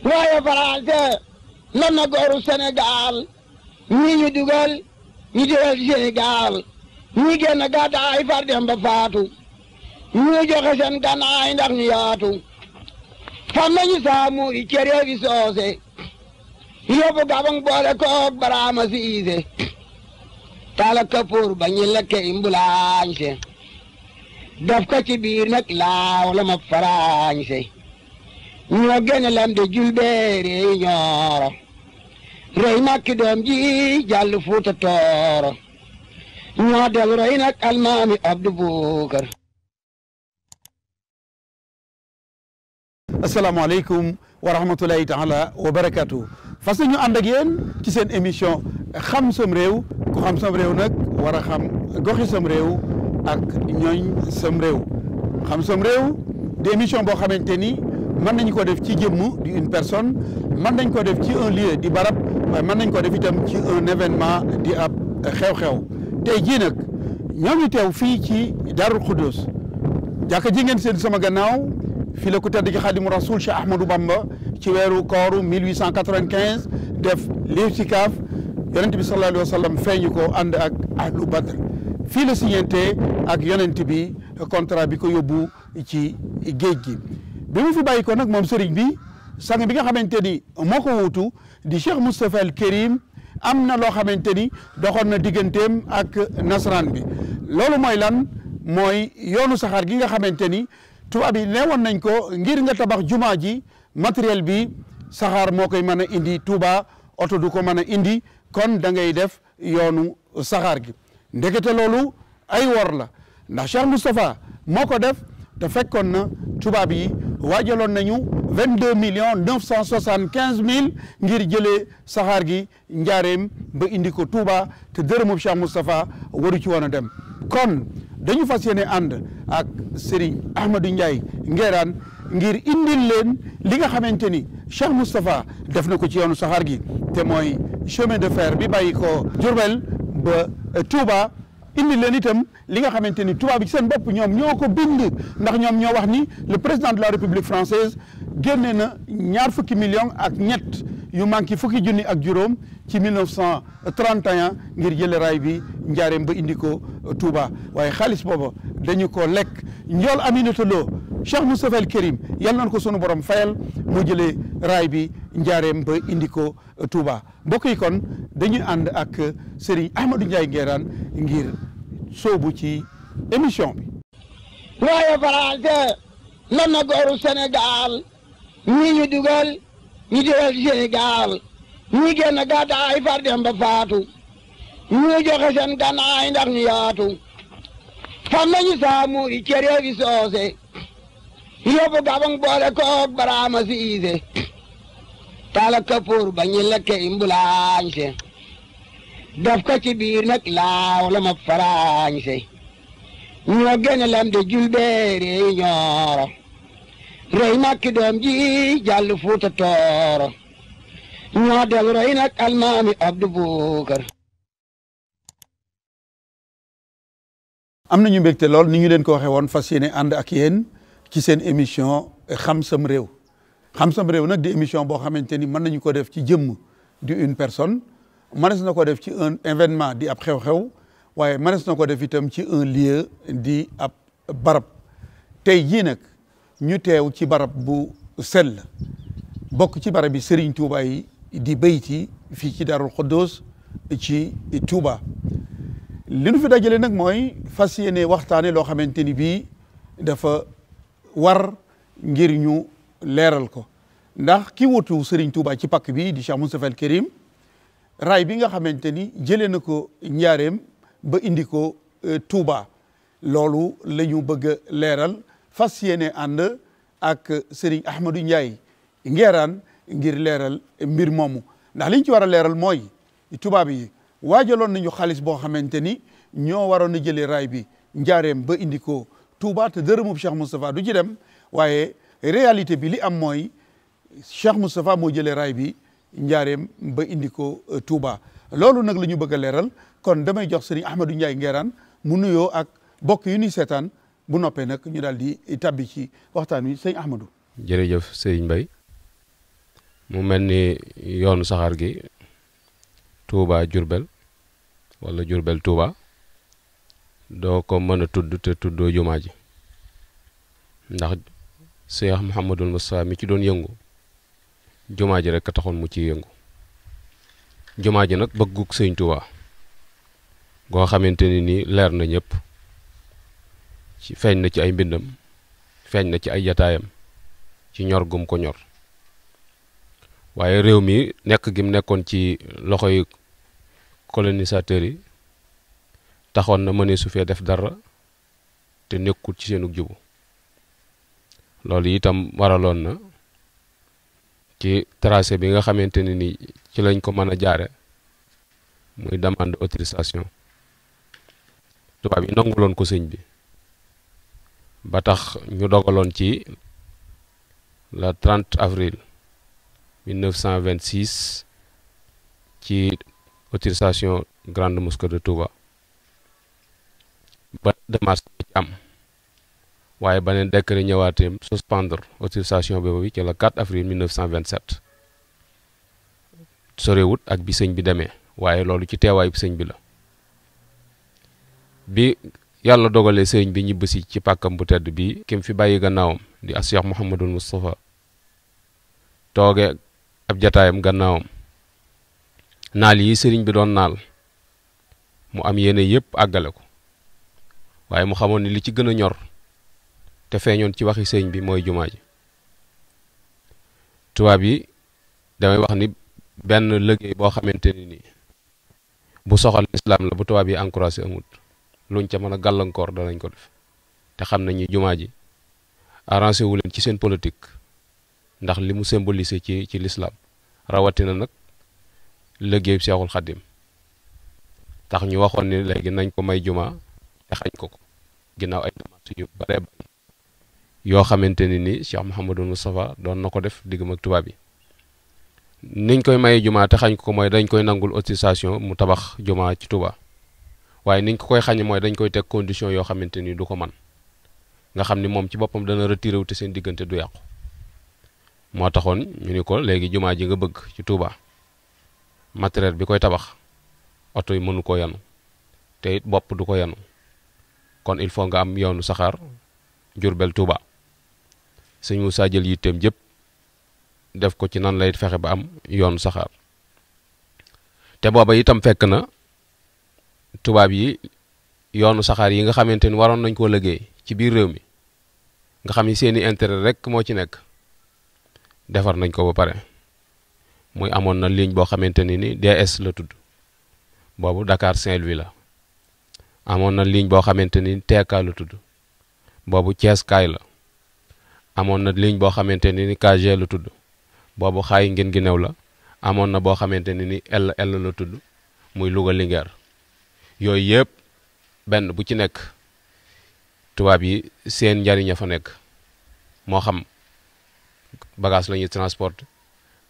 waaye Faranse lan na gooru Sénégal ñii ñu dugal Sénégal ñi génn gàddaay far dem ba faatu ñu joxe seen gànnaay ndax ñu yaatu fam nañu saamu i cere fi soose yóbbu Gabang boole koog Baraama Siise tala kapoor ba ñu lekke imbulaañse daf ko ci biir nag laaw la ma faraañse ñoo génne lam de julbeere yi ñooro rey makki doom ji jàll Fuuta Tooro ñoo del roy nag almaami Abdu Bukar. asalaamaaleykum wa rahmatulahi taala wa barakatuh fas ñu ànd ak yéen ci seen émission xam sam réew ku xam sam réew nag war a xam goxi sam réew ak ñooñ sam réew xam sam réew di émission boo xamante ni mën nañu ko def ci jëmm di une personne mën nañ ko def ci un lieu di barab waaye mën nañ ko def itam ci un événement di ab xew-xew tey jii nag ñoo ngi teew fii ci Daarul Xuddus jàkka ji ngeen seen sama gannaaw fii la ku tedd gi Xaadimu Rasuul Cheikh Ahmadou Bamba ci weeru kooru 1895 def l'I'tikaaf yonent bi sallallahu alayhi wa sallam feeñu ko ànd ak ahlu Badr fii la signante ak yonent bi contrat bi ko yóbbu ci géej gi bi mu fi bàyyi ko nag moom sëriñ bi sang bi nga xamante ni moo ko wuutu di Cheikh Moustapha al Karim am na loo xamante ni doxoon na digganteem ak nasaraan bi loolu mooy lan mooy yoonu saxaar gi nga xamante ni tubaab yi neewoon nañ ko ngir nga tabax jumaa ji matériel bi saxaar moo koy mën a indi Touba oto du ko mën a indi kon da ngay def yoonu saxaar gi ndekete loolu ay wor la ndax Cheikh Moustapha moo ko def te fekkoon na tubaab yi waajaloon nañu 22,975,000 ngir jëlee saxaar gi njaareem ba indi ko Touba te dërëmu Cheikh Moustapha waru ci woon a dem kon dañu fas yéene ànd ak Serigne Ahmadou Ndiaye Nguerane ngir indil leen li nga xamante ni Cheikh Moustapha def na ko ci yoonu saxaar gi te mooy chemin de fer bi bàyyi ko Diourbel ba Touba indi leen itam li nga xamante ni tubaab bi seen bopp ñoom ñoo ko bind ndax ñoom ñoo wax ni le président de la République française génne na ñaar fukki millions ak ñett yu manqué fukki junni ak juróom ci 1931 ngir jële raay bi njaareem ba indi ko Touba waaye xaalis booba dañu ko lekk njool Aminata Lo Cheikh Moustapha al Karim yal nañ ko sunu borom fayal mu jëlee raay bi njaareem ba indi ko Touba mbokk yi kon dañuy ànd ak Serigne Ahmadou Ndiaye Nguerane ngir soobu ci émission bi. waaye Faranse lan na gooru Sénégal ñii ñu dugal Sénégal ñi génn gàddaay far dem ba faatu ñu joxe seen gànnaay ndax ñu yaatu fam nañu saamu i cere fi soose yóbbu Gabang boole koog Baraama Siise tala kapoor ba ñu lekke imbulaañse daf ko ci biir nag laaw la ma faraañse ñoo génne lam de julbeere yi ñooro rey makki doom ji jàll Fuuta Tooro ñoo del roy nag almaami Abdu Bukar. am nañu mbégte lool ni ñu leen ko waxee woon fas yéene ànd ak yéen ci seen émission xam sam réew xam sam réew nag di émission boo xamante ni mën nañu ko def ci jëmm di une personne mënees na ko def ci un événement di ab xew-xew waaye mënees na ko def itam ci un lieu di ab barab tey jii nag ñu teew ci barab bu sell bokk ci barab bi Serigne Touba yi di bayti fii ci Daarul Xuddus ci Touba li nu fi dajale nag mooy fas yéene waxtaane loo xamante ni bii dafa war ngir ñu leeral ko ndax ki wutu Serigne Touba ci pakk bi di Cheikh Moustapha al Karim raay bi nga xamante ni jëlee na ko njaareem ba indi ko Touba loolu la ñu bëgg a leeral fas yéene ànd ak Serigne Ahmadou Ndiaye Nguerane ngir leeral mbir moomu ndax liñ ci war a leeral mooy tubaab yi waajaloon nañu xaalis boo xamante ni ñoo waroon a jëlee raay bi njaareem ba indi ko Touba te dërëmub Cheikh Moustapha du ci dem waaye réalité bi li am mooy Cheikh Moustapha moo jëlee raay bi njaareem ba indi ko Touba loolu nag la ñu bëgg a leeral kon damay jox Serigne Ahmadou Ndiaye Nguerane mu nuyoo ak bokk yu ni seetaan bu noppee nag ñu daal di tabbi ci waxtaan wi sëñ Ahmadou. jërëjëf Serigne Mbaye mu mel ni yoonu saxaar gi Touba Jurbel wala Jurbel Touba doo ko mën a tudd te tuddoo jumaa ji ndax Cheikh Mouhamadul Moustapha mi ci doon yëngu jumaa ji rek a taxoon mu ci yëngu. jumaa ji nag bëggug sëñ Touba goo xamante ni nii leer na ñëpp ci feeñ na ci ay mbindam feeñ na ci ay jataayam ci ñor gum ko ñor waaye réew mi nekk gi mu nekkoon ci loxoy colonisateurs yi taxoon na mëne su fee def dara te nekkul ci seenug jubu loolu itam waraloon na ci tracé bi nga xamante ne ni ci lañ ko mën a jaare muy demande autorisation tubaab yi nanguloon ko sëñ bi ba tax ñu dogaloon ci le 30 avril 1926 ci autorisation grande mosquée de Touba ba de mars ci am waaye beneen décret ñëwaateem suspendre autorisation boobu ci le 4 avril 1927 sorewut ak bi sëñ bi demee waaye loolu ci teewaayu sëñ bi la bi yàlla dogalee sëñ bi ñibbisi ci pàkkam bu tedd bi kim fi bàyyi gannaawam di as Cheikh Mouhamadul Moustapha tooge ab jataayam gannaawam naal yi sëriñ bi doon naal mu am yéene yëpp àggale ko waaye mu xamoon ni li ci gën a ñor te feeñoon ci waxi sëñ bi mooy jumaa ji tubaab yi damay wax ni benn liggéey boo xamante ni nii bu soxal lislaam la bu tubaab yi encouragé amut luñ ca mën a gàllankoor danañ ko def te xam nañu jumaa ji arrangé wu leen ci seen politique ndax li mu symbolisé ci lislaam rawatina nag liggéeyu Seexul Xaddim tax ñu waxoon ni léegi nañ ko may jumaa te xañ ko ginnaaw ay démarches yu bare bari yoo xamante ni Cheikh Mouhamadou Moustapha doon na ko def diggam ak tubaab yi niñ koy maye jumaa te xañ ko mooy dañ koy nangul autorisation mu tabax jumaa ci Touba waaye niñ ko koy xañe mooy dañ koy teg condition yoo xamante ni du ko man nga xam ni moom ci boppam dana retiré wu te seen diggante du yàqu moo taxoon ñu ni ko léegi jumaa ji nga bëgg ci Touba matériel bi koy tabax oto yi mënu ko yanu te it bopp du ko yanu kon il faut nga am yoonu saxaar Jurbel Touba sëñ Moussa jël yitteem jëpp def ko ci nan lay fexe ba am yoonu saxaar te booba itam fekk na tubaab yi yoonu saxaar yi nga xamante ni waroon nañ koo liggéey ci biir réew mi nga xam ni seeni intérêt rek moo ci nekk defar nañ ko ba pare muy amoon na ligne boo xamante ni DS la tudd boobu Dakar Saint-Louis la amoon na ligne boo xamante ni TK la tudd boobu Thiès kaay la amoon na ligne boo xamante ni KG la tudd boobu xaay ngeen gi new la amoon na boo xamante ni LL la tudd muy Louga Linguère yooyu yëpp benn bu ci nekk tubaab yi seen njariñ a fa nekk moo xam bagage la ñuy transporter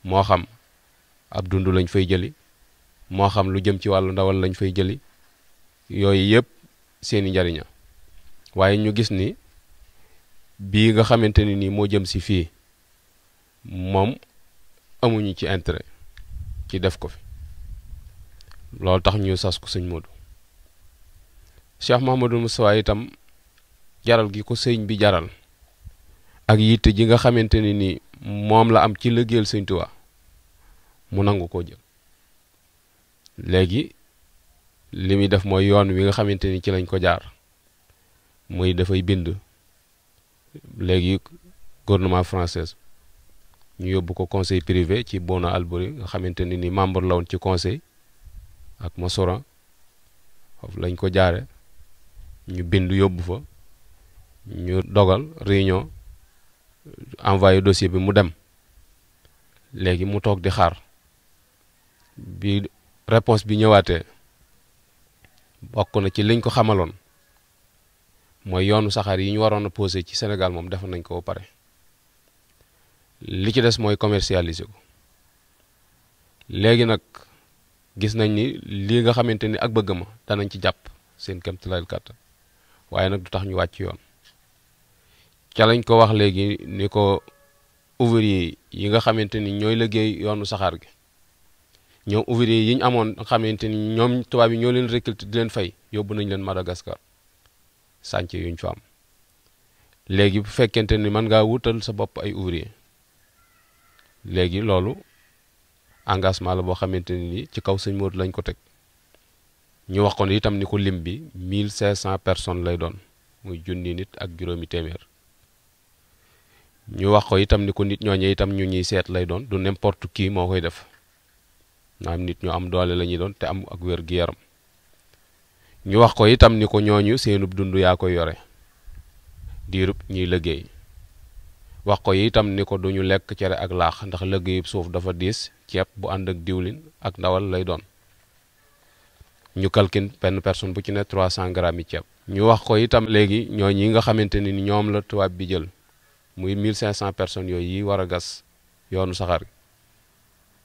moo xam ab dund lañ fay jëli moo xam lu jëm ci wàllu ndawal lañ fay jëli yooyu yëpp seeni njariña waaye ñu gis ni bii nga xamante ni nii moo jëm si fii moom amuñu ci intérêt ci def ko fi loolu tax ñu sas ko sëñ Modou Cheikh Mouhamadou Moustapha itam jaral gi ko sëñ bi jaral ak yitte ji nga xamante ni nii moom la am ci liggéeyal sëñ Tuubaa mu nangu koo jël léegi li muy def mooy yoon wi nga xamante ni ci lañ ko jaar muy dafay bind léegi gouvernement français ñu yóbbu ko conseil privé ci Bona Albury nga xamante ni membre la woon ci conseil ak Mossoran foofu lañ ko jaare ñu bind yóbbu fa ñu dogal réunion envoyé dossier bi mu dem léegi mu toog di xaar bi réponse bi ñëwaatee bokk na ci liñ ko xamaloon mooy yoonu saxaar yi ñu waroon a posé ci Sénégal moom def nañ ko ba pare li ci des mooy commercialiser ko léegi nag gis nañ ni lii nga xamante ni ak bëgg ma danañ ci jàpp seen kéemtalaay kàttan waaye nag du tax ñu wàcc yoon ca lañ ko wax léegi ni ko ouvrier yi nga xamante ni ñooy liggéey yoonu saxaar gi ñoom ouvrier yi ñu amoon nga xamante ni ñoom tubaab yi ñoo leen recruter di leen fay yóbbu nañ leen Madagascar chantier yuñ fa am léegi bu fekkente ni mën ngaa wutal sa bopp ay ouvrier léegi loolu engagement la boo xamante ni ci kaw sëñ Modou lañ ko teg ñu wax ko itam ni ko lim bi 1500 personnes lay doon muy junni nit ak juróomi téeméer ñu wax ko itam ni ko nit ñooñee itam ñu ñuy seet lay doon du n'importe qui moo koy def naam nit ñu am doole la ñuy doon te am ak wér gi yaram ñu wax ko itam ni ko ñooñu seenub dund yaa koy yore diirub ñuy liggéey wax ko itam ni ko duñu lekk cere ak laax ndax liggéeyub suuf dafa diis ceeb bu ànd ak diwlin ak ndawal lay doon ñu kalkin benn personne bu ci ne 300 grammes yi ceeb ñu wax ko itam léegi ñooñi nga xamante ni ñoom la tubaab bi jël muy 1500 personnes yooyu yi war a gas yoonu saxaar gi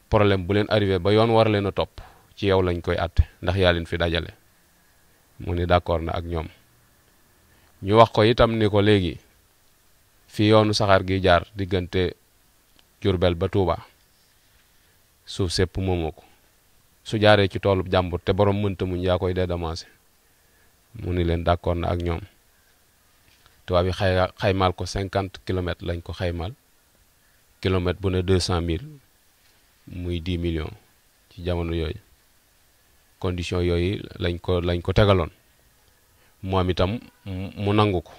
problème bu leen arrivé ba yoon war leen a topp ci yow lañ koy àtte ndax yaa leen fi dajale mu ni d'accord na ak ñoom ñu wax ko itam ni ko léegi fi yoonu saxaar gi jaar diggante Jurbel ba Tuuba suuf sépp moomoo ko su jaaree ci toolub jàmbur te borom mënta muñ yaa koy dédommagé mu ni leen d'accord na ak ñoom tubaab bi xaymaal ko 50 kilomètres lañ ko xaymaal kilomètre bu ne 200 000 muy 10 millions ci jamono yooyu condition yooyu lañ ko tegaloon moom itam mu nangu ko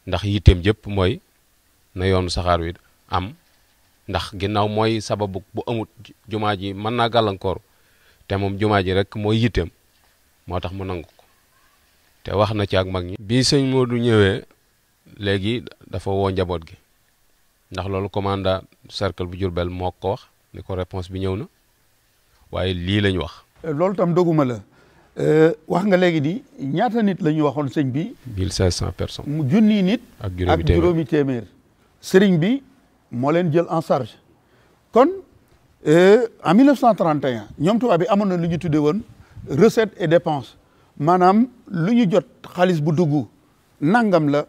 ndax yitteem jëpp mooy na yoonu saxaar wi am ndax ginnaaw mooy sababu bu amut jumaa ji mën naa gàllankoor te moom jumaa ji rek mooy yitteem moo tax mu nangu ko te wax na ci ak mag ñi bi sëñ Modou ñëwee léegi dafa woo njaboot gi ndax loolu commandant cercle bu Diourbel moo ko wax ni ko réponse bi ñëw na waaye lii lañ wax loolu tam doguma la wax nga léegi di ñaata nit la ñu waxoon sëñ bi 1500 personnes mu junni nit ak juróomi téeméer sëriñ bi moo leen jël en charge kon en 1931 ñoom tubaab bi amoon na lu ñu tuddee woon recette et dépense maanaam lu ñu jot xaalis bu dugg nangam la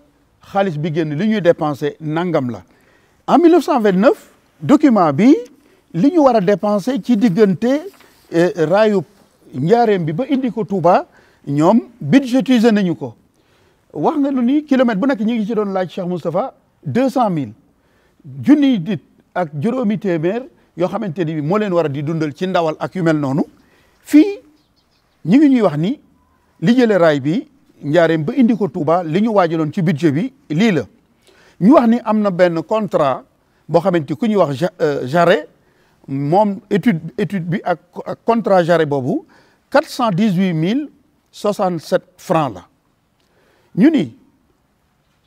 xaalis bi génn li ñuy dépensé nangam la en 1929 document bi li ñu war a dépensé ci diggante raayub njaareem bi ba indi ko Touba ñoom budgétisé nañu ko wax nga lu ni kilomètre bu nekk ñu ngi ci doon laaj Cheikh Moustapha 200 000 junniy nit ak juróomi téeméer yoo xamante ni moo leen war a di dundal ci ndawal ak yu mel noonu fii ñu ngi ñuy wax ni li jëlee raay bi njaareem ba indi ko Touba li ñu waajaloon ci budget bi lii la ñu wax ni am na benn contrat boo xamante ku ñuy wax Jarret moom étude bi ak contrat Jarret boobu 418 067 francs la ñu ni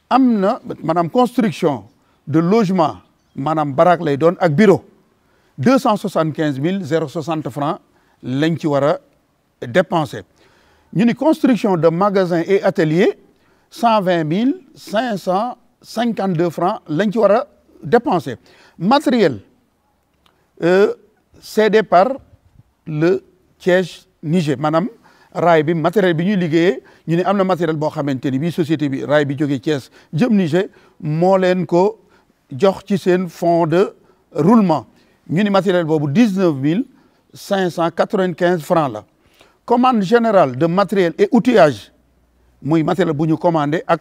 am na maanaam construction de logement maanaam baraak lay doon ak bureau 275 060 francs lañ ci war a dépenser ñu ni construction de magasin et atelier 120 552 francs lañ ci war a dépenser matériel cédé par le Thiès Niger maanaam raay bi matériel bi ñuy liggéeyee ñu ne am na matériel boo xamante ni bii société bi raay bi jógee Thiès jëm Niger moo leen ko jox ci seen fonds de roulement ñu ni matériel boobu 19 595 francs la commande générale de matériel et outillage muy matériel bu ñu commandé ak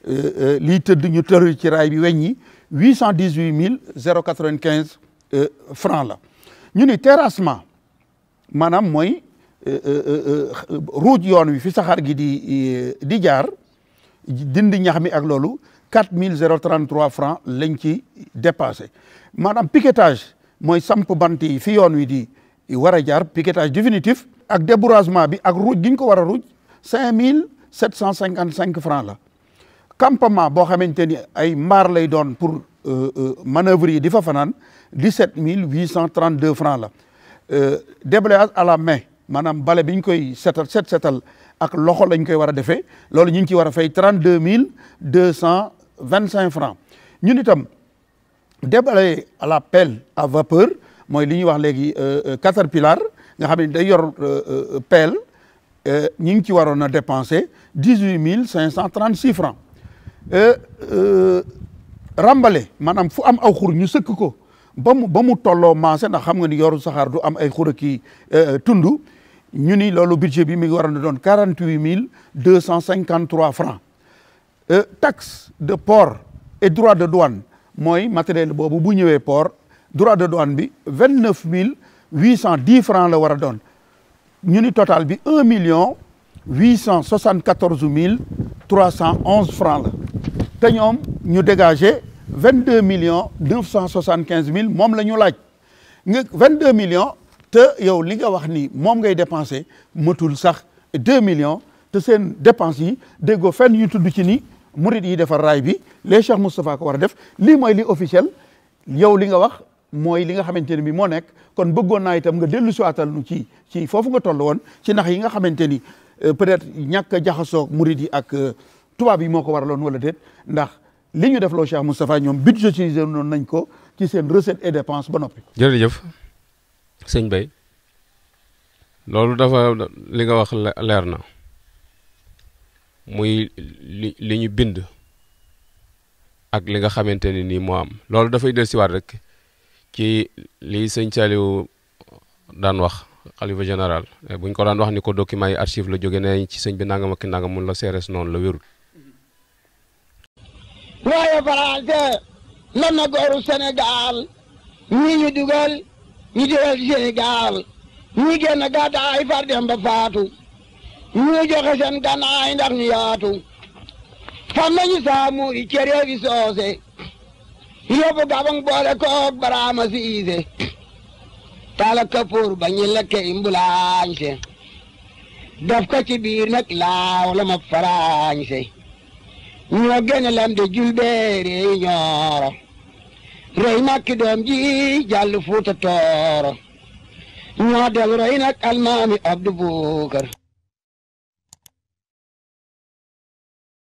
lii tëdd ñu tëral ci raay bi weñ ñi 818 095 francs la ñu ni terrassement maanaam mooy ruuj yoon wi fi saxaar gi di jaar dindi ñax mi ak loolu 4 033 francs lañ ci dépassé maanaam piquetage mooy samp bant yi fi yoon wi di war a jaar piquetage définitif ak débouragement bi ak ruuj gi ñu ko war a ruuj 5 755 francs la campement boo xamante ni ay mbaar lay doon pour manœuvre yi di fa fanaan 17 832 francs la déblayage à la main maanaam bale bi ñu koy setal ak loxo lañ koy war a defee loolu ñu ngi ci war a fay 32 225 francs ñun itam déblayer à la pelle à vapeur mooy li ñuy wax léegi caterpillar nga xam ne day yor pelle ñu ngi ci waroon a dépenser 18 536 francs rambale maanaam fu am aw xur ñu sëkk ko ba mu tolloo maase ndax xam nga ni yoru saxaar du am ay xur ki tund ñu ni loolu budget bi mi ngi war a doon 48 253 francs. Taxe de port et droit de douane mooy matériel boobu bu ñëwee port droit de douane bi 29 810 francs la war a doon ñu ni total bi 1 874 311 francs la te ñoom ñu dégagé 22 975 000 moom la ñu laaj nga 22 millions te yow li nga wax ni moom ngay dépensé matul sax 2 millions te seen dépense yi déggoo fenn ñu tudd ci ni murid yi defar raay bi les Cheikh Moustapha ko war a def lii mooy li officiel yow li nga wax mooy li nga xamante ne bi moo nekk kon bëggoon naa itam nga dellu siwaatal nu ci foofu nga toll woon ci nax yi nga xamante ni peut-être ñàkk a jaxasoo murid yi ak tubaab yi moo ko waraloon wala déet ndax li ñu def loo Cheikh Moustapha ñoom budgétisé noonu nañ ko ci seen recette et dépense ba noppi. jërëjëf sëñ Bay loolu dafa li nga wax leer na muy li ñu bind ak li nga xamante ne nii moo am loolu dafay dellusiwaat rek ci li sëñ Saliou daan wax xalifa général buñ ko daan wax ni ko document yi archive la jóge ne ci sëñ bi nangam ak nangam mun la seeres noonu la wérul. waaye français lan na gooru Sénégal ñi ñu dugal Sénégal ñi génn gàddaay far dem ba faatu ñu joxe seen gànnaay ndax ñu yaatu fam nañu saamu yi cere bi soose yóbbu gabang boole koog baraama siise tala kapoor ba ñu lekke imbulaañse daf ko ci biir nag laaw la ma faraañse ñoo gën a lam de julbeere ñooro rey makki doom ji jàll fuuta tooro ñoo del rey nag almaami Abdu Bukar